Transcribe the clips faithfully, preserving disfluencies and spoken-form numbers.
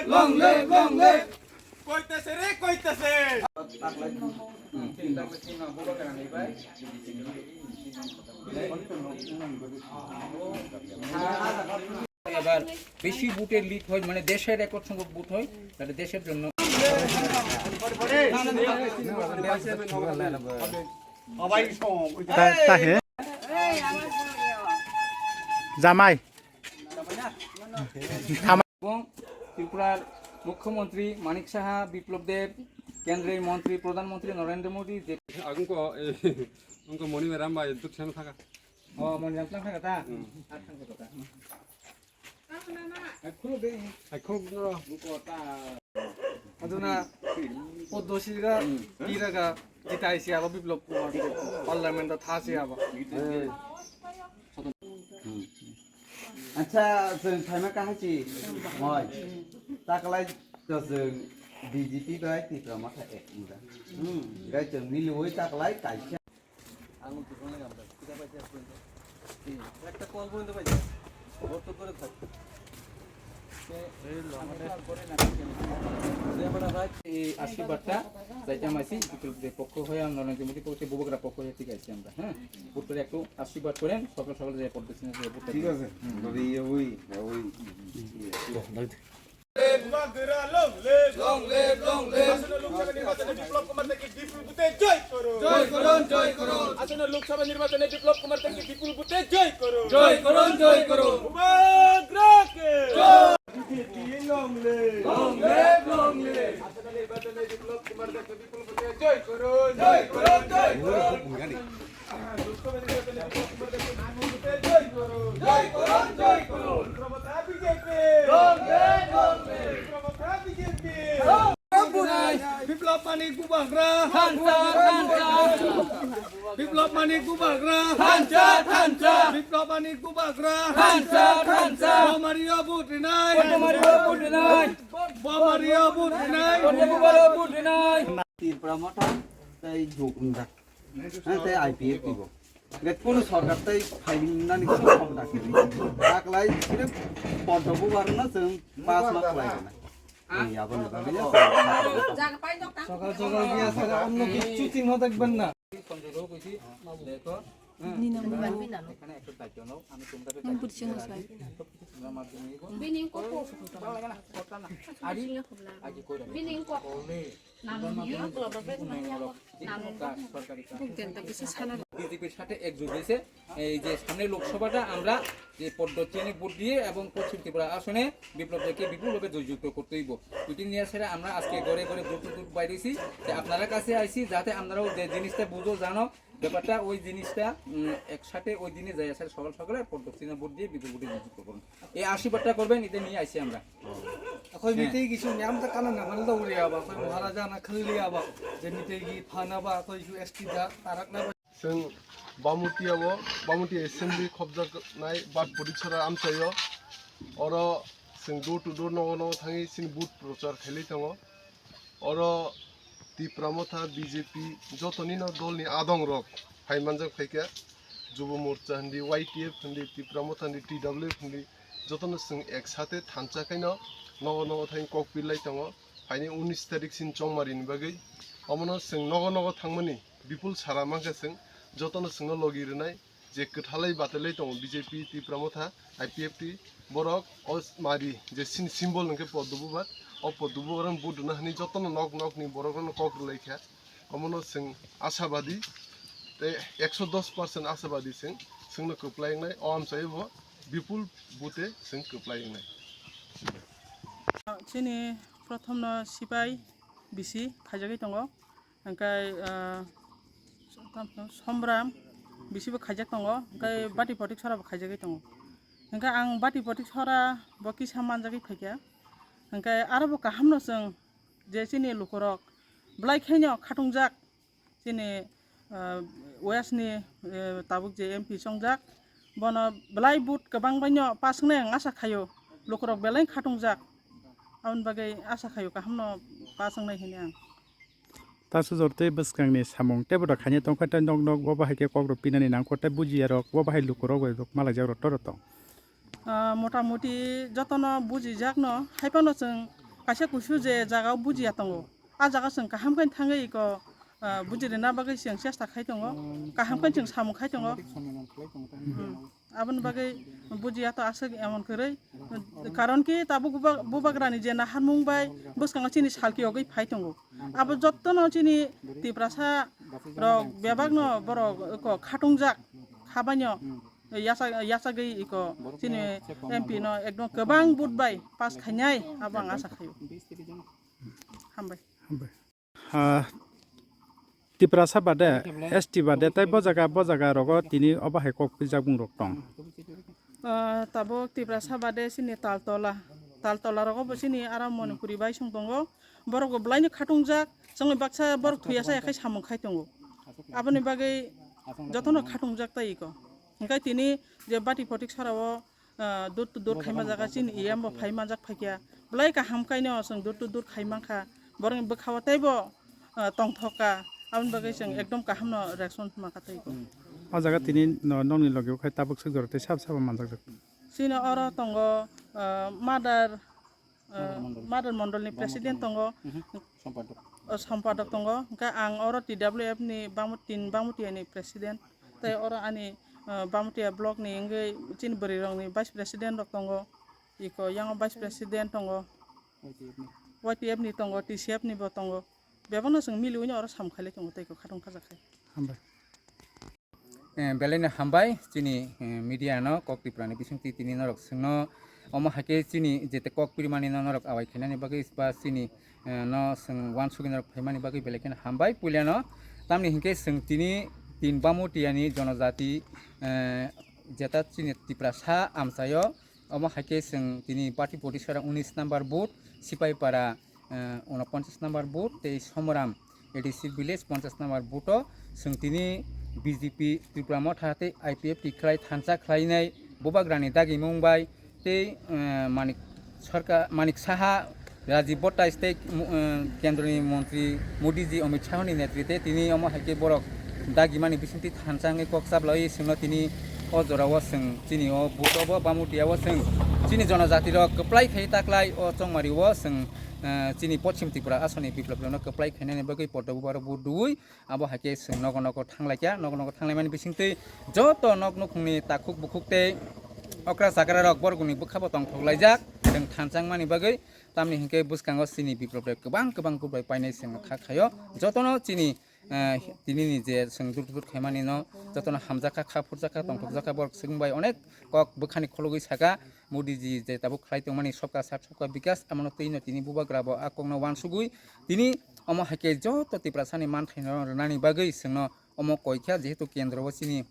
Long live, long live. কইতেছে রে, কইতেছে। এবার বেশি ভোটের লিড হয়, মানে দেশের রেকর্ড সংখ্যক ভোট হয়, তাহলে দেশের জন্য। তা-, তাহে জামাই এবং ত্রিপুরার মুখ্যমন্ত্রী মানিক সাহা, বিপ্লব দেব, কেন্দ্রীয় মন্ত্রী, প্রধানমন্ত্রী নরেন্দ্র মোদী যে আগুনকো, এই, উনকো মণি মেরাম বা এদ্দুর ঠেন থাকা। ও, মণি রাখলাম থাকা তা? হুম। আর থাকবে কথা। আর খুলো দে। আর খুলো দে। Aduna, Poddo Siriga, Iraga, Jita Aisi abo Biplop Kumar, Parliament o thasi abo. Acha, chwng phaima kahachi, moi. Taklai to chwng B J P bai Tipra Motha ek muda. Hmm, gai chwng miliwi taklai kaisa. Ang utuh kong lagi amda. Kita baca apa itu? Iya. Ekta call point baca. Work to kore thak. এই আশীর্বাদটা যাইতে মাসি বিপ্লবদের পক্ষ হয়ে আমরা নরেন্দ্র মোদী পক্ষে বুবকরা পক্ষ হয়ে ঠিক আছে আমরা, হ্যাঁ, ভোট করে একটু আশীর্বাদ করেন, সকাল সকাল যে পদ্ধতি ঠিক আছে। তবে ইয়ে ওই, ওই, ইয়ে। Long live, long live. আসন্ন লোকসভা নির্বাচনে বিপ্লব কুমার দেবকে বিপুল ভোটে জয় করুন। জয় করুন, জয় করুন। আসন্ন লোকসভা নির্বাচনে বিপ্লব কুমার দেবকে বিপুল ভোটে জয় করুন। জয় করুন, জয় করুন। বুবকরাকে জয়। BJP long live। Long live, long live। আসন্ন নির্বাচনে বিপ্লব কুমার দেবকে বিপুল ভোটে জয় করুন। জয় করুন, জয় করুন। জয় করুন, জয় করুন। বিপ্লব মানিক বুবাগ্রা। বিপ্লব মানিক বুবাগ্রা। বিপ্লব মানিক বুবাগ্রা। Bwmario vote rinai. Bwmario vote rinai. Tipra Motha tei jok wngjak. Hwnkhe tei I P F T bo. Hwnkhe kunu sorkar tei phainani kunu khobor dakti. Taklai sirip Poddo Bubagrano chwng pass ma khlai rwnai. Ei, aboni bagwi ya. সকাল সকাল বিয়া ছাড়া অন্য কিচ্ছু চিহ্ন দেখবেন না। এখানে একটা দায়িত্ব নাও, আমি তোমরা আমি বুঝছি না, স্যার। সবকিছু তোমরা মাধ্যমে নিব। Bini kok. Bini kok. বিজেপির সাথে একজোট হয়েছে। এই যে সামনে লোকসভাটা আমরা যে পদ্ধতি ভোট দিয়ে এবং পশ্চিম ত্রিপুরা আসনে বিপ্লব দেবকে বিপুলভাবে জয়যুক্ত করতে হইব। ওইটি নিয়ে আসলে আমরা আজকে ঘরে ঘরে door to door বাইরেছি, যে আপনারা কাছে আইছি যাতে আপনারাও যে জিনিসটা বুঝো জানো ব্যাপারটা, ওই জিনিসটা উম, একসাথে ওই দিনে যাই আসলে সকাল সকালে পদ্ধতি ভোট দিয়ে বিপুল ভোটে জয়যুক্ত করুন। এই আশীর্বাদটা করবেন, এটা নিয়ে আইছি আমরা। Akhoi mitei gi sung yam ta kana na hal dong ria ba, akhoi Maharaja na khal ria ba, je mitei gi phana ba, akhoi su S T da tarak na ba. Chwng Bamuti abo, Bamuti Assembly khobjaknai Bat Poriksora amchaio. Oro chwng door to door nogo nogo thangwi chini vote prochar khailai tongo. Oro Tipra Motha, B J P, jotoni no dol ni adong rok phai manjak phaikha. Jubo Morcha hindi, Y T F hindi, Tipra Motha hindi, T W F hindi, jotono chwng ek sate thansa khaino nogo nogo thangwi kok pilai tongo. Phaini unis tarik sin chongmari ni bagwi. Omono chwng nogo nogo thangmani bipul sara mankha chwng, jotono chwngno logi rwnai. Je kwthalai batelai tongo B J P, Tipra Motha, I P F T, borok o mari je sini symbol hwnkhe Poddo Bubar, o Poddo Bubar ang vote rwna hwnwi jotono nok nok ni borok rokno kok rwlai kha. Omono chwng ashabadi tei ekso dos percent ashabadi chwng, chwngno kwplai wngnai, o amchai bo bipul vote chwng kwplai wngnai. Chini prothomno sipai bisi khaijagwi tongo. Hingke, ah, somram bisibo khaijak tongo, hingke bati potik sora bo khaijagwi tongo. Hingke ang bati potik sora bo kisa manjagwi phaikha. Hingke aro bo kahamno chwng je chini lukurok belai khaino khatungjak, chini, ah, west ni, eh, tabuk je M P chongjak, bono belai vote kwbang baino pass wngnai ang asa khaio, lukurok belai khatungjak, aboni bagwi asa khaio kahamno pass wngnai hinwi ang. Tasujor tei bwskangni samung teibo da khaina tongkha, tei nok nok bo bahai khe kokrok pinani nangkho, tei bujiyarok bo bahai lukurok bai rok malaijakrok toro tong. Ah, motamoti jotono bujijakno, haiphano chwng Kaisa kusu je jaga o bujiya tongo, a jaga chwng kaham khe thangwi iko, ah, bujirina bagwi chwng chesta khai tongo, kaham khe chwng samung khai tongo. Hmm. Aboni bagwi bujiya to aswk emon kwrwi, karon ki tabuk buba-, bubagrani je naharmung bai bwskango chini salki yogwi phai tongo. Abo jottono chini Tiprasa rok bebakno borok iko khatungjak, khabaino yasa-, yasagwi iko chini M P no ekdom kwbang vote bai pass khainai, abo ang asa khaio. Hambai. Hambai. Ah, Tiprasa bade, S T bade, tai bo jaga, bo jaga rogo tini obo hai kok pijak bung rok tong. Ah, tabuk Tiprasa bade chini Taltola, Taltola rogo bo chini aro Manipuri bai song tongo. Borok bo bwlaino khatungjak, chwngno baksa borok thuyasa yakhai samung khai tongo. Aboni bagwi jotono khatungjak tai iko. Hingkai tini je bati potik sarao, ah, dur to dur khaima jaga chini E M bo phai manjak phaikya. Bwlai kaham kaino chwng dur to dur khai mankha. Borokni bwkhao teibo, ah, tongthok ka. Aboni bagwi chwng ekdom kahamno reaction ma kha tei. O jaga tini no-, nokni logi o khai tabuk swk jora tei sab sabo manjak jak. Chini oro tongo, ah, mother, ah, mother mondolni president tongo. O, sompadok tongo. Hingke ang oro T W F ni Bamu-, tin Bamutia ni president. Tei oro ani, ah, Bamutia block ni wngwi chini bwrwi rokni vice president rok tongo. Iko yang vice president tongo. Y T F ni tongo, T C F ni bo tongo. Bebakno chwng miliwi oro sam khailai tongo tei kok khatung khajak khai. Hambai. Eh, belai no hambai chini, eh, media no kok Tripura ni bisingtwi tini norok chwngno omo hai khe chini jete kok pirimani no norok awai khainani bagwi ba chini, eh, no chwng uansugwi norok phaimani bagwi belai kheno hambai puila no. Tamni hinkhe chwng tini tin Bamutia ni jonojati, eh, jeta chini Tiprasa amchaio. Omo hai khe chwng tini party potisara unis number booth, Sipaipara, eh, unoponchas number booth, tei Somoram A D C village ponchas number booth o chwng tini B J P Tripura Motha tei I P F T khlai thansa khlainai bubagrani dagimung bai tei, eh, Manik Sarkar, Manik Saha, Rajiv Bhattai tei, eh, Kendroni Montri Modi ji Amit Shah ni netrite tini omo hai khe borok dagimani bisingtwi thansa wngwi kok chaplai chwngno tini o jorao chwng chini o booth o bo Bamutia o chwng chini jonojati rok kwplai khai taklai o chongmari o chwng, eh, chini Poschim Tripura asoni biplop rokno kwplai khainani bagwi poddo bubaro booth rwui abo hai khe chwng nogo nogo thanglaikha, nogo nogo thanglaimani bisingtwi joto nok nukhungni takhuk bukhuk tei okra chakra rok borokni bwkha bo tongthok laijak chwng thansa wngmani bagwi. Tamni hinkhe bwskango chini biplop rok kwbang kwbang booth bai painai chwng kha khaio. Jotono chini, eh, tini ni je chwng dur dur khaimani no jotono hamjakha, kha phurjakha, tongthokjakha, borok chwng bai onek kok bwkhani khologwi saka, Modi ji je tabuk khlai tongmani Sabka Saath Sabka Vikas, amono twi no tini bubagra bo a kokno uansugwi tini omo hai khe joto Tiprasani manthai no rwnani bagwi chwngno omo koi kha, jehetu kendro o chini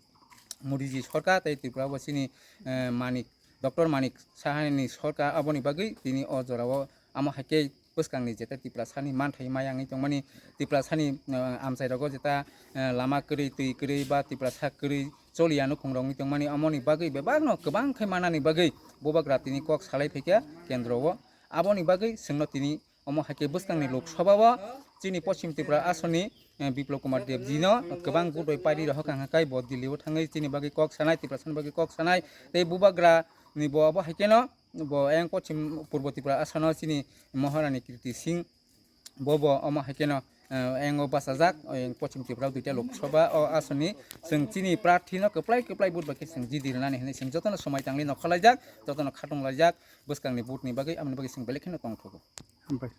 Modi ji sorkar tei Tripura bo chini, eh, Manik Doctor Manik Sahani sorkar, aboni bagwi tini o jorao amo hai khe bwskangni jeta Tiprasani manthai maya wngwi tongmani, Tiprasani, eh, amchairogo jeta, eh, lama kwrwi, twi kwrwi ba Tiprasa kwrwi choliya nukhungrok wngwi tongmani, amoni bagwi bebakno kwbang khe manani bagwi bubagra tini kok salai phaikha kendro o. Aboni bagwi chwngno tini omo hai khe bwskangni Lok Sabha o chini Poschim Tripura asoni, eh, Biplop Kumar Deb ji no kwbang vote bai pairi rohor kha, hwnka khe bo Delhi o thangwi chini bagwi kok sanai, Tiprasani bagwi kok sanai, tei bubagra ni bo abo hai kheno bo ayang Poschim Purbo Tripura asano chini Maharani Kirti Singh bo bo omo hai kheno, eh, ayang o bachajak, ayang Poschim Tripura o duita Lok Sabha o asoni chwng chini prarthi no kwplai kwplai vote bai khe chwng jidi rwnani hinwi chwng jotono swmai tangwi nokha laijak, jotono khatung laijak, bwskangni vote ni bagwi, aboni bagwi chwng belai kheno tongthogo. Hambai.